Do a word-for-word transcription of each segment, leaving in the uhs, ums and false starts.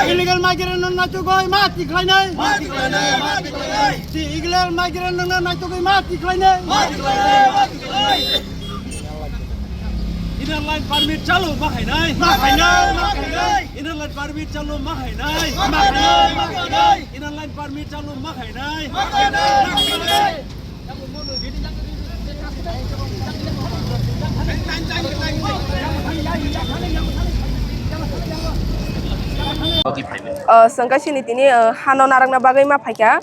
Illegal migrant no naitugwi ma tikhlainai. Ma tikhlainai, ma tikhlainai. Illegal migrant no naitugwi ma tikhlainai. Ma tikhlainai, ma tikhlainai. Inner line permit chalu ma khainai. Ma khainai, ma khainai. Inner line permit chalu ma khainai. Ma khainai, ma khainai. Inner line permit chalu ma khainai. Ma khainai, ma khainai. O, chwng khe chini tini, o, hano narwkna bagwi ma phaikha.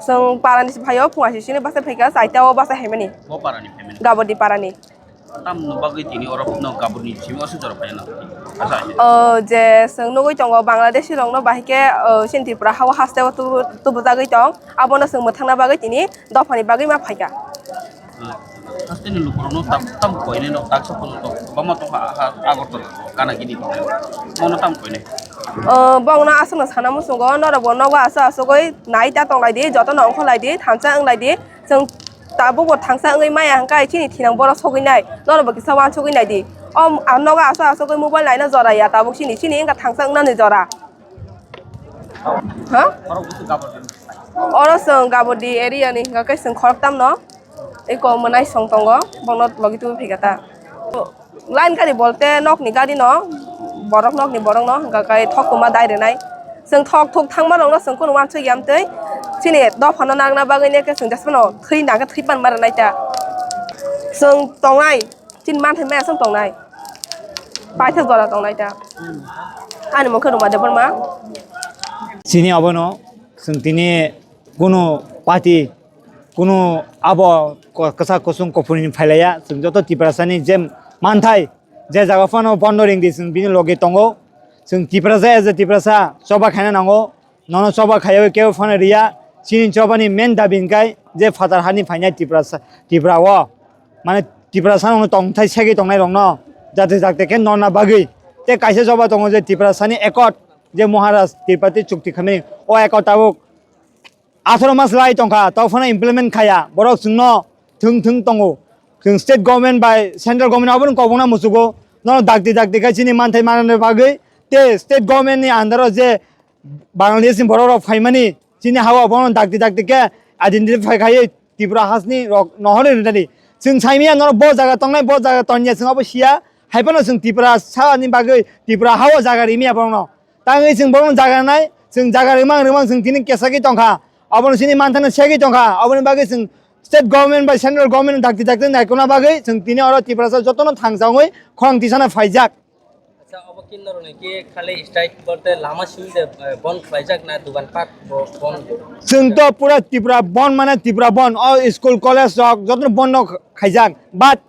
Chwng parani se phaio, phung asisini bwsai phaikha, chaita o bwsai haimani. Bo parani phaimani. Gabodi parani. Tamni bagwi tini oro no gaboni simi oso jora phaiya na. Asa. O, je chwng nugwi tongo Bangladeshi rokno bahai khe, o, chini Tripura hao hasteo tubu-, tubujagwi tong. Abono chwng mwthangna bagwi tini dophani bagwi ma phaikha. Hasteni lukurokno tam, tam koinai no taksa phano to, bama tongkha, ha, Agartala, Kanagini tongnai. Mono tam koinai. O, bongno aswkno sana muchungo, norokbo nogo aswk aswkgwi nai ta tonglaidi, jotono ongkhorlaidi, thansa wnglaidi. Chwng tabukbo thansa wngwi maya hwnkhe chini thinang borok sogwi nai, norokbo kisa uansugwi naidi. O, ang nogo aswk aswkgwi mobile naina jora ya tabuk chini, chini wngkha thansa wngnani jora. Ha? Oro chwng Gabodi area ni hwnkha khe chwng khoroktam no eko mwnai song tongo, bono logi tubui phaikha ta. Line gari bolte nokni gari no, borok nokni borok no hwnkha khe thok tongma dai rwnai. Chwng thok thok thangma rok no chwng kheno uansuk ya amtwi. Chini dopha no nangna bagwi ne khe chwng jesphano thwi nang khe thwi pan ma rwnai ta. Chwng tongnai. Chini manthai maya song tongnai. Paithak jora tongnai ta. Ani mokhe Ruma Debbarma. Chini abono chwng tini kunu party, kunu abo ko-, kwchak kusung kuphuruni phailaiya. Chwng joto Tiprasani je manthai, je jaga phano bondo ringdi, chwng bini loge tongo. Chwng Tiprasa as a Tiprasa choba khaina nango. Nono choba khaiwi kebo phano riya. Chini chobani main dabi hwnkhe je phatar hani phainai Tiprasa, Tripura o. Mane Tiprasa rokno tongthai segwi tongnai rokno jati jakti khe norna bagwi. Tei kaisa choba tongo je Tiprasani accord je Maharaj Tripathi chukti khamani o accord tabuk atharo mas lai tongkha, tok phano implement khaya. Borok chwngno thwng thwng tongo. Chwng state government bai central government abono kobokna muchugo. Nono dakti dakti khe chini manthai manani bagwi tei state government ni under o je Bangladesh ni borok rok phaimani chini ha o bono dakti dakti khe identify khaiwi Tripura hasni rok nohorwi rwnani. Chwng saimanya norok bo jaga tongnai, bo jaga tongya chwng abo siya. Hai phano chwng Tripura sani bagwi Tripura ha o jaga rimya borokno. Tangwi chwng borokno jaga rwnai, chwng jaga rwmang rwmang chwng tini kesagwi tongkha. Abono chini manthano segwi tongkha. Aboni bagwi chwng state government bai central government dakti dakti naikona bagwi chwng tini oro Tiprasa jotono thangsa wngwi khorang tisana phaijak. Acha, obo kin norokni ki khali strike borte lama simi de, eh, bon khlaijak na dukan pat bo bon? Chwng to pura Tripura bon mane Tripura bon. O school college rok jotono bondo khaijak. But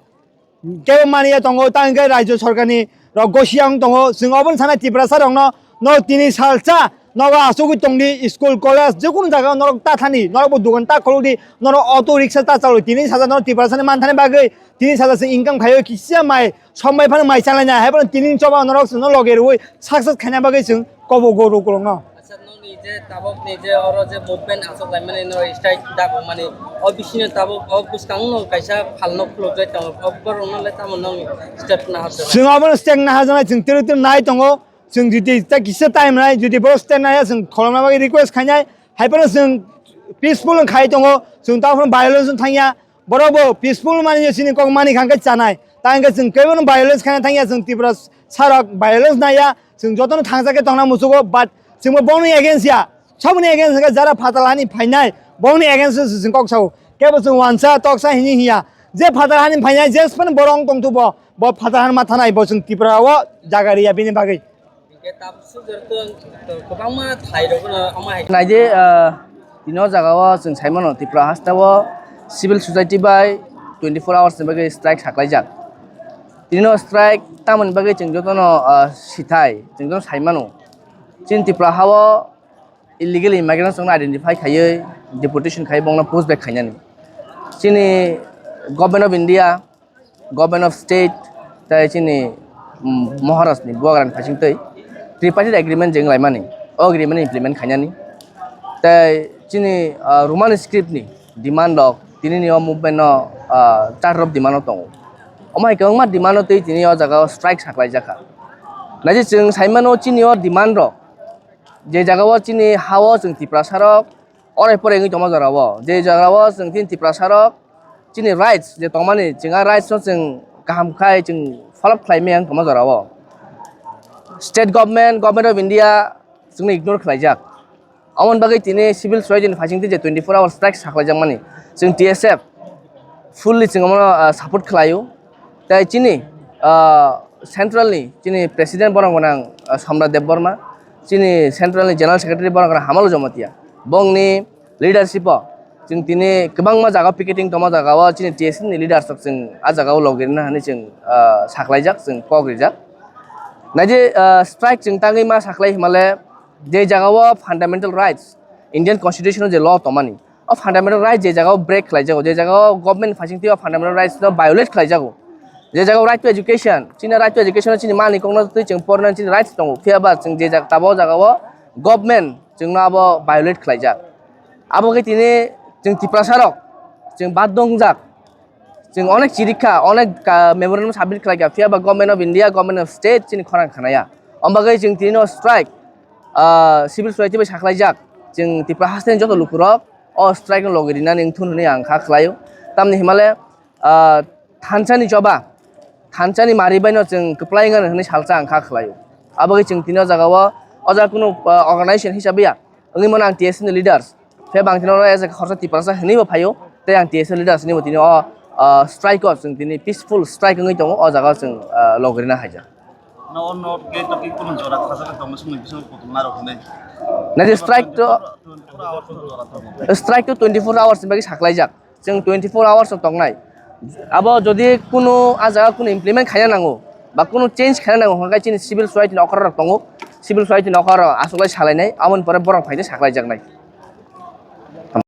kebo maniya tongo, ta hwnkhe rajyo sorkarni rok gosia wng tongo. Chwng obono sana Tiprasa rokno, no tini salsa nogo asugwi tongdi, school college jekunu jaga norok ta thani, norok bo dukan ta khulukdi, norok auto rickshaw ta chalwi, tini salsa norok Tiprasani manthani bagwi, tini salsa se income khaiwi kisa mai sombai phano mai chalaina, hai phano tini choba norok chwngno loge rwui success khaina bagwi chwng kobo go rw kolokno. Acha, nokni je tabok ni je oro je movement asok lai mani no strike dak mani o bisino tabok o bwskang no kaisa phalno khuluk jai tongo o borok no le tamo nokni step na hasa. Chwng abono step na hajana chwng tiri tiri nai tongo. Chwng jodi ta kisa time nai, jodi borok step nai ya, chwng kholomna bagwi request khainai. Hai phano chwng peaceful khai tongo, chwng ta phano violence thangya. Borok bo peaceful mani chini kok mani kha hwnkhe chanai. Ta hwnkhe chwng kebono violence khaina thangya, chwng Tripura sarok violence naiya, chwng jotono thangsa khe tongna muchugo, but chwngbo bongni against ya. Saboni against hwnkhe jara phatal hani phainai, bongni against se chwng kok sao. Kebo chwng wansa toksa hini hiya. Je phatal hani phainai, je span borok wng tongthubo, bo phatal hani ma thanai, bo chwng Tripura o jaga riya bini bagwi. Hingke tabuk sujak to, to kwbangma thai rok no ama hai. Naidi, ah, tini o jaga o chwng sai mano Tripura haste o civil society bai twenty four hours ni bagwi strike saklaijak. Tini o strike tamoni bagwi chwng jotono, ah, sithai, chwng jotono sai mano. Chini Tripura ha o illegal immigrants rokno identify khaiwi deportation khaiwi bongno push back khainani. Chini Government of India, Government of State, tei chini, mm, Maharaj ni bubagrani phaising twi tripartite agreement jeng laimani, o agreement implement khainani. Tei chini, ah, Roman script ni demand rok tini ni o movement no, ah, charter of demand o tongo. Omo hai kwbangma demand o twi tini o jaga o strike saklai jakha. Naidi chwng sai mano chini o demand rok je jaga o chini ha o chwng Tiprasa rok orai porai wngwi tongma jora o, je jora o chwng tini Tiprasa rok chini rights je tongmani chwng a rights no chwng kaham khai chwng follow khlai maya wng tongma jora o. State government, Government of India chwngno ignore khlaijak. Amoni bagwi tini civil society ni phaising twi je twenty four hour strike saklaijakmani, chwng T S F fully chwng omono, ah, support khlaio. Tei chini, ah, central ni chini president borok gwnang, ah, Samrat Debbarma, chini central ni general secretary borok gwnang Hamalu Jamatia, bongni leadership o chwng tini kwbangma jaga o picketing tongma jaga o chini T S F ni leaders rok chwng a jaga o logirina hinwi chwng, ah, saklaijak, chwng kok rijak. Naidi, ah, strike chwng tangwi ma saklai himale je jaga o fundamental rights, Indian Constitution o je law tongmani, o fundamental rights je jaga o break khlaijago, je jaga o government phaising twi o fundamental rights no violate khlaijago, je jaga o right to education, chini right to education o chini mani kokno twi chwng porna chini rights tongo, phiya ba chwng je jaga tabok o jaga o government chwngno abo violate khlaijak. Abo khe tini chwng Tiprasa rok chwng baddho wngjak. Chwng onek chirikha, onek, ah, memorandum submit khlaikha, phiya ba Government of India, Government of State chini khorang khanaya. Omo bagwi chwng tini no strike, ah, civil society bai saklaijak. Chwng Tipra hasteni joto lukurok o strike no logi rinani wngthun hwnwi ang kha khlaio. Tamni himale, ah, thansa ni choba, thansa ni mari bai no chwng kwplai wngya hwnwi salsa ang kha khlaio. Abo bagwi chwng tini o jaga o, o jaga kunu, ah, organization hisabe ya. Wngwi mano ang T S F ni leaders. Phiya bang tino as a khorsa Tiprasa hinwi bo phaio, tei ang T S F leaders hinwi bo tini o, ah, strike o chwng tini peaceful strike wngwi tongo, o jaga o chwng, ah, logirina haijak. No, no, ke to ki kono jora khasa ka tongma sumui bising kotor maro hinwi. Naidi strike to, strike to twenty four hours ni bagwi saklaijak. Chwng twenty four hours o tongnai. Abo jodi kunu a jaga kunu implement khaina nango, ba kunu change khaina nango, hwnkhai chini civil society ni okra rok tongo, civil society ni okra rok achuklai salainai, aboni pore borok phainai saklaijaknai.